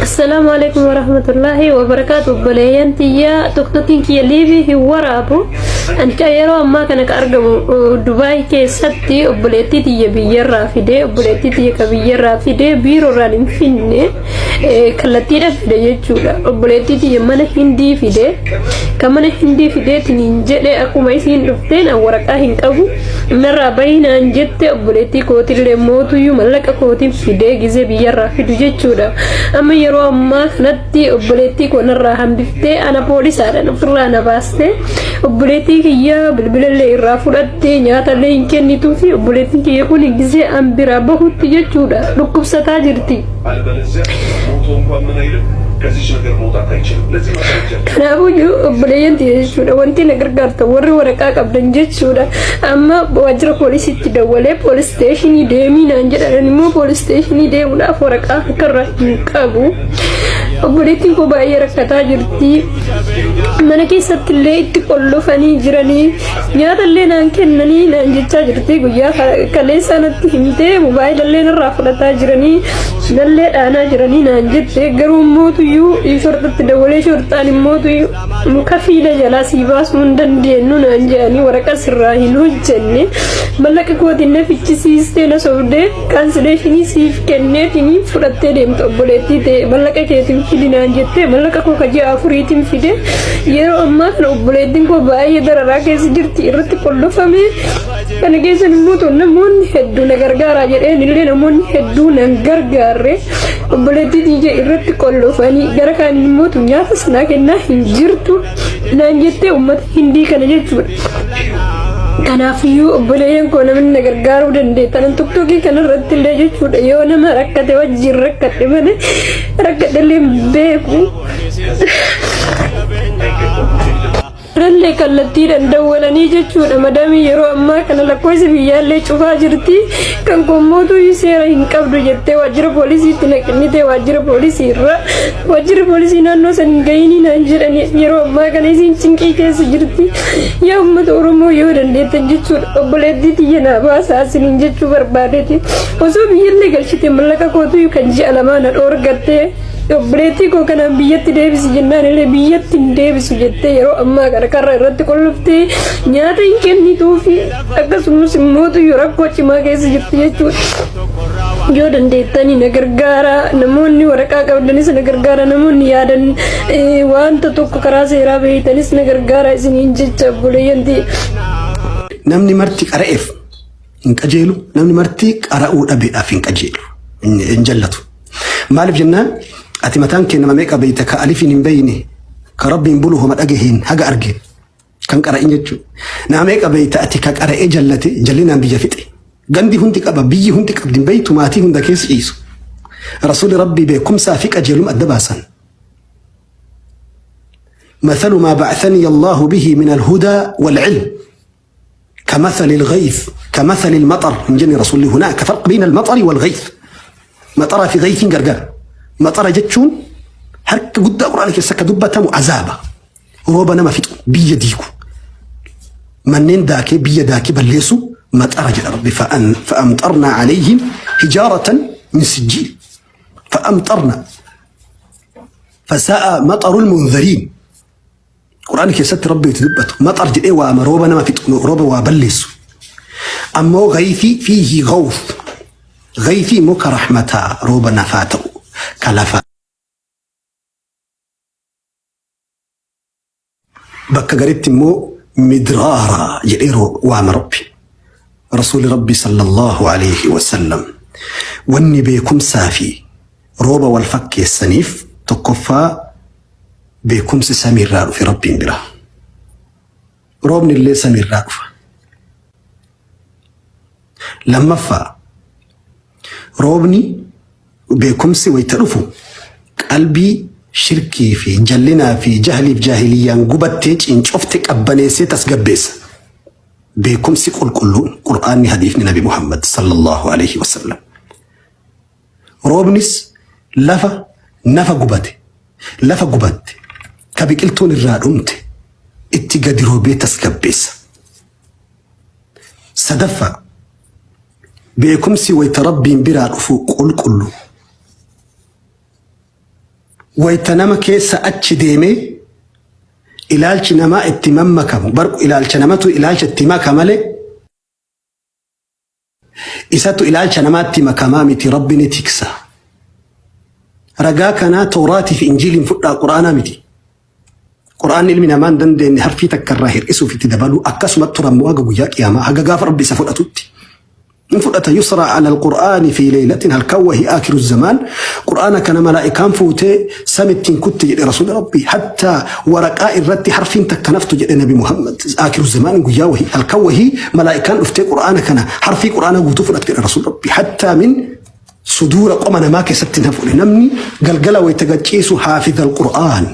Assalaamu alaikum warahmatullaahi wabarakaatu. Obboleeyyan tiyya, TikTokiin kiyya live hin waraabu. Ani kan yeroo ammaa kana ka argamu Dubaay keessatti. Obboleettii tiyya biyyarraa fide, obboleettii tiyya ka biyyarraa fide biiroorraan hin finne, kallattiidhaan fide jechuudha. Obboleettii tiyya mana Hindii fide, ka mana Hindii fideetiin hin jedhe. Akkuma isiin dhufteen an waraqaa hin qabu, narraa bahinaan jette. Obboleettii kootillee mootuyyuu mallaqa kootiin fidee gizee biyyarraa fidu jechuudha. Amma yeroo ammaa kanatti obboleettii koo narraa hambiftee, ana poolisaadhaan ofirraa na baastee, obboleettii kiyya bilbilallee irraa fudhattee, nyaatallee hin kennituu fi obboleettiin kiyya kun gizee an biraa bahutti jechuudha dhukkubsataa jirti. Kanaafuu obboleeyyan tiyya jechuudha, wanti na gargaartan warri waraqaa qabdan jechuudha. Amma waajjira poolisiitti dawwalee police station deemii naan jedhan. Immoo police station deemuudhaaf waraqaa harkarraa hin qabu. Obboleettiin koo baay'ee rakkataa jirti. Mana keessatti illee itti qollofanii jiranii, nyaata illee naan kennanii naan jechaa jirti. Guyyaa kaleessaa natti himtee, mobaayila illee narraa fudhataa jiranii, nallee dhaanaa jiranii naan jette. Garuu mootuyyuu shorxatti dawwalee, shorxaan immootuyyuu muka fiila jalaa sii baasuu hin dandeenyu naan jedhanii, waraqaa sirraa hin hojjenne, mallaqa kootiin na fichisiistee, na sobdee, cancellation siif kenneetiin fudhattee deemte, obboleettii ta'e mallaqa keetiin fidi naan jettee, mallaqa koo ka ji'a afuriitiin fide. Yeroo ammaa kana obboleettiin koo baay'ee dararaa keessa jirti, irratti qollofame. Kana keessan immoo namoonni hedduu na gargaaraa jedheen illee namoonni hedduu nan gargaarre. Obboleettii tiyya irratti qollofanii, gara kaan immoo nyaata sanaa kennaa hin jirtu naan jettee uummata Hindii kana jechuudha. Kanaafiyyuu obboleeyyan koo, namni na gargaaruu dandeettan, TikTokii kanarratti illee jechuudha, yoo nama rakkate wajjin rakkadhe malee rakkadhe illee hin beeku. Rallee kallattiidhaan dawwalanii jechuudha. Madamii yeroo ammaa kana lakkoofsa biyyaallee cufaa jirti. Kan kommootuu seera hin qabdu jettee waajjira poolisiitti naqnitee, waajjira poolisii irra waajjirri poolisii naannoo san hin gahinii naan jedhani. Yeroo ammaa kana isiin cinqii keessa jirti. Yaa uummata Oromoo, yoo dandeettan jechuudha, obboleettii tiyya naa baasaa isiniin jechuu barbaadeeti. Osoo biyyallee galchite mallaqa kootu kan ji'a 2 na dhoorgattee, obboleettii koo kanaan biyyatti deebisi jennaan illee biyyatti hin deebisu jettee, yeroo ammaa kana karra irratti qulluftee, nyaata hin kennituufi, akkasumas immoo rakkoo cimaa keessa jirti jechuudha. Yoo dandeettanii na gargaara, namoonni waraqaa qabdanis na gargaara, namoonni yaadan wanta tokko karaa seeraa beeytanis na gargaara isiniin jecha, obboleeyyan. Namni marti qara'eef hin qajeelu, namni marti qara'uu dhabeedhaaf hin qajeelu, hin jallatu. Maaliif jennaan, ati mataan kee nama meeqa beeyta ka alifiin hin beeyne, ka Rabbiin bulu homa dhagaheen haga arge kan qara'in jechuudha. Nama meeqa beeyta ati ka qara'ee jallate, jallinaan biyya fixe? Gandi hundi qaba, biyyi hundi qabdi, hin beeytu, maatii hunda keessa ciisu. Rasuulli Rabbii beekumsaa fi qajeeluma adda baasan. مثل ما بعثني الله به من الهدى والعلم كمثل الغيث كمثل المطر من جن رسول الله. هناك فرق بين المطر والغيث. مطر في غيث gargar. مطر jechuun harka guddaa Quraana keessa akka dubbatamu azaaba, rooba nama fixu, biyya diigu, manneen daakee, biyya daakee balleessu مطر jedha Rabbi. فأمطرنا عليهم حجارة من سجيل، فأمطرنا فساء مطر المنذرين. Quraana keessatti Rabbi itti dubbatu مطر jedhee waama, rooba nama fixu, rooba waa balleessu. Ammoo غيث فيه غوث، غيث immoo ka rahmataa, rooba nafaa ta'u, ka lafaa bakka garitti immoo مدرارا jedhee waama Rabbi. Rasuuli Rabbi صلى الله عليه وسلم wanni beekumsaa fi rooba wal fakkeessaniif, tokkoffaa beekumsi samiirraa dhufe Rabbiin bira. Roobni illee samiirraa dhufa. Lammaffaa, roobni beekumsi wayita dhufu qalbii shirkii fi jallinaa fi jahliif jaahiliyyaan gubattee cincofte qabbaneessee tasgabbeessa. Beekumsi qulqulluun Qur'aanni, hadiifni Nabi Muhammad صلى الله عليه وسلم. Roobnis lafa nafa gubate, lafa gubatte ka biqiltuun irraa dhumte itti gadi roobee tasgabbeessa. Sadaffaa, beekumsi wayita Rabbiin biraa dhufu qulqullu. Wayta nama keessa achi deemee ilaalchi namaa itti mammakamu bar ilaalcha namatu ilaalcha itti maka malee isatu ilaalcha namaatti makamaa miti Rabbi ni tiksa. Ragaa kanaa Tooraatii fi Injiiliin fudhaa Qur'aanaa miti. Qur'aanni ilmi namaa hin dandeenye harfii takka irraa hir'isuuf itti dabaluu akkasumatti turammoo haga guyyaa qiyaamaa haga gaafa Rabbi isa fudhatutti. In fudhata yusra ala alqur'aani fi laylatin halkan wahi aakiru zamaan qur'aana kana malaa'ikaan fuutee samittiin kutti jedhe rasuuli rabbi hattaa waraqaa irratti harfiin takka naftu jedhe nabi muhammad aakiru zamaan guyyaa wahi halkan wahi malaa'ikaan dhuftee qur'aana kana harfii qur'aana guutuu fudhatte jedhe rasuuli rabbi hattaa min suduura qoma namaa keessatti na fuudhe namni galgala wayita gachiisu haafiza alqur'aan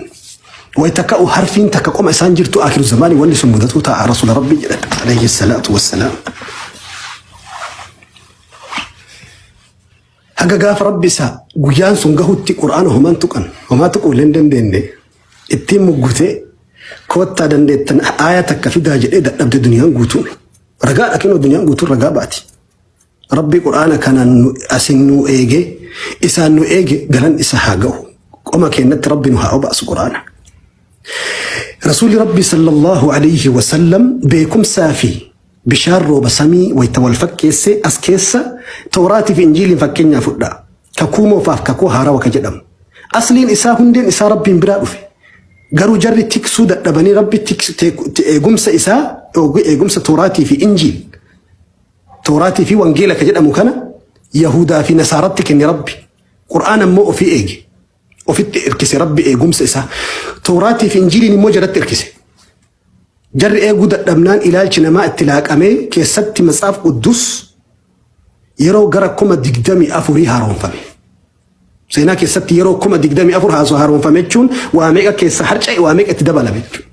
wayita ka'u harfiin takka qoma isaan jirtu aakiru zamaanii wanni sun mudatuu ta'a rasuula rabbi jedhan alayhi salaatu wassalaam. Haga gaafa rabbi isaa guyyaan sun gahutti qur'aana homaan tuqan homaa tuquu illee hin dandeenye ittiin muggutee koottaa dandeettan aaya takka fidaa jedhee dadhabde duniyaan guutuun ragaadha kennu duniyaan guutuun ragaa baati. Rabbi qur'aana kanaan asin nu eege isaan nu eege galan isa haa gahu qoma keenyatti rabbi nu haa obaasu qur'aana. Rasuulli Rabbi sallallahu alayhi wa sallam beekumsaa fi bishaan rooba samii wayta wal fakkeesse as keessa Tooraatii fi Injiiliin fakkeenyaa fudhaa. Kakuu moofaaf kakuu haarawa ka jedhamu. Asliin isaa hundeen isaa Rabbiin biraa dhufe. Garuu jarri tiksuu dadhabanii Rabbi eegumsa isaa eegumsa Tooraatii fi Injiil Tooraatii fi Wangeela ka jedhamu kana Yahudaa fi Nasaaratti kenne Rabbi. Qur'aan ammoo ofii eege. Ofitti irkise Rabbi eegumsa isaa. Tooraatii fi Injiiliin immoo jaratti irkise. Jarri eeguu dadhabnaan ilaalchi namaa itti laaqamee keessatti Matsaaf Quddus yeroo gara 24,000 haaromfame. Seenaa keessatti yeroo 24,000 haaromfame jechuun waa meeqa keessa harca'e waa meeqa itti dabalame jechuudha.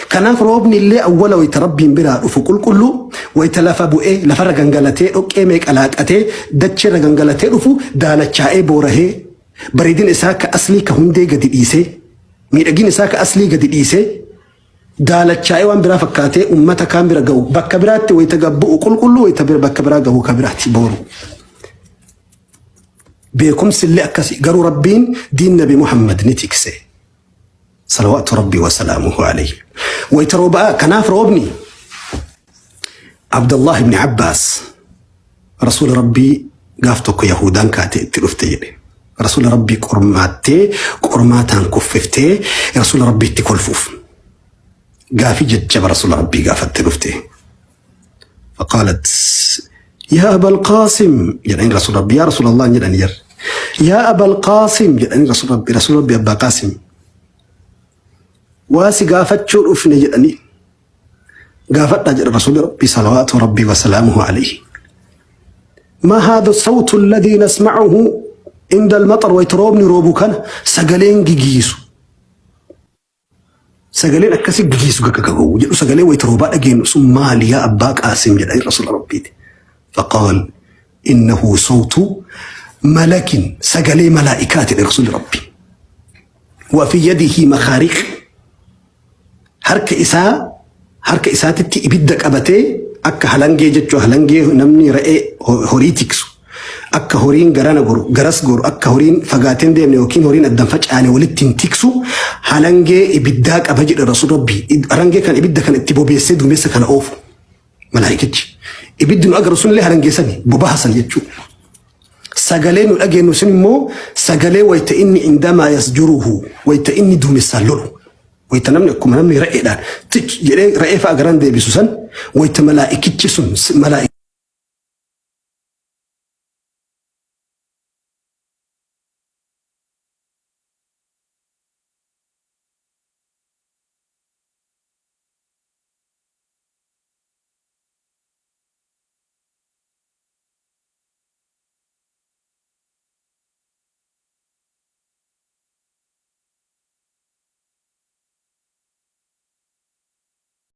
Kanaaf roobni illee awwala wayita rabbiin biraa dhufu qulqulluu wayita lafa bu'ee lafarra gangalatee dhoqqee meeqa laaqatee dacheerra gangalatee dhufu daalachaa'ee boorahee bareedina isaa ka aslii ka hundee gadi dhiisee miidhagina isaa ka aslii gadi dhiisee daalachaa'ee waan biraa fakkaatee ummata kaan bira ga'u bakka biraatti wayita gabbu'u qulqulluu wayita bakka biraa gahu ka biraatti booru. Beekumsi illee akkasi garuu rabbiin diin nabi Muhammad ni tikse. Salawaatu rabbii wa salaamuhu alayhi. Wayita roobaa kanaaf roobni Abdullah ibn Abbaas rasuula rabbii gaaf tokko Yahudaan kaatee itti dhufte jedhe. Rasuula rabbii qormaattee qormaataan kuffiftee rasuula rabbii itti kolfuuf. Gaafii jajjaba rasuula rabbii gaafatte dhufte. فقالت يا أبا القاسم jedhani رسول ربي يا رسول الله jedhani jar يا أبا القاسم jedhani رسول ربي رسول ربي أبا قاسم waa si gaafachuu dhufne jedhani gaafadha jedha رسول ربي صلوات ربي وسلامه عليه. ما هذا الصوت الذي نسمعه عند المطر wayta roobni roobu kana sagaleen gigiisu sagaleen akkasi gigiisu gaggagagu jedhu sagalee wayta roobaa dhageenyu sun maali yaa abbaa qaasim jedhani rasuula rabbiiti. فقال إنه صوت ملك sagalee malaa'ikaati jedhe rasuuli rabbi. وفي يده مخاريق harka isaa harka isaatitti ibidda qabatee akka halangee jechuu halangee namni re'ee horii tiksu akka horiin garana goru garas goru akka horiin fagaateen deemne yookiin horiin addan facaane walitti hin tiksu halangee ibiddaa qaba jedhe rasuul rabbi halangee kan ibidda kan itti bobeessee duumessa kana oofu malaa'ikichi ibiddi nu agarru sunillee halangeessani bobahasan jechuudha. Sagalee nu dhageenyu sun immoo sagalee wayita inni عندما يزجره wayita inni duumessaan lolu wayita namni akkuma namni re'eedhaan tic jedhee re'ee fa'a garaan deebisu san wayita malaa'ikichi sun malaa'ikichi